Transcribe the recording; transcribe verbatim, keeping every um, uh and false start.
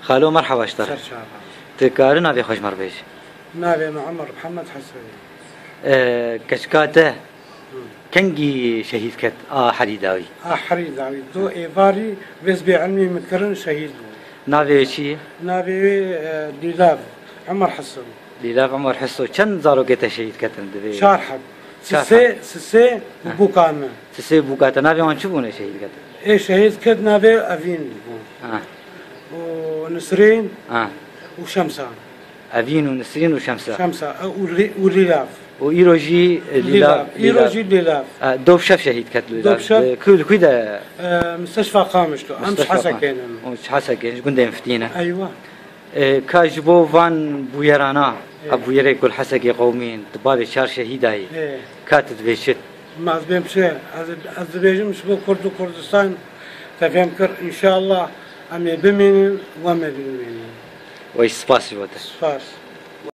Xalo, merhaba ji te re. Ser çava. Tu kari navê xwe ji me re bêjî? Navê min Omer Mihemed Hesen e. E, keçika te Hı. kengî şehîd ket a herî dawî? A herî dawî. Do êvarî vêz bêilmî min kirin şehîd bû. Navê wê çi ye? Navê wê, e, Lîlav Omer Hesen. Lîlav Omer Hiso. Çend zarokê te şehîd ketin divê? Çar heb. Çar Sisê, heb. Sisê û Ha. bûka me. Sisê bûka te. Navê wan çi bûne şehîd ketin? Ê şehîd ket navê Evîn bû. Ha. Û Nisrîn Ha. û Şemsa. Evîn û Nisrîn û Şemsa. Şemsa, e, û Lî-, û Lîlav. Û îro jî, e, Lîlav, Lîlav. Îro Lîlav. jî Lîlav. E, dov şev şehîd ket Lîlav. Dov şev. E, ku, li ku de? E, Misteşfa Qamişlo. Em ji Misteşfa Hesekê Qam-, ne. Û ji Hesekê, ji gundê Miftî ne. Eywa. E, ka ji bo van bûyerana, Ê. ev bûyerê ku li Hesekê qewimîn, di bavê çar şehîdayî, Ê. ka tu dibê çi? Ma ez bêm çi? Ez, ez dibêjim ji bo Kurd û Kurdistan te fêm kir. Înşallah em ê bimînin û em ê bimînin. Wey spas ji bo te. Spas.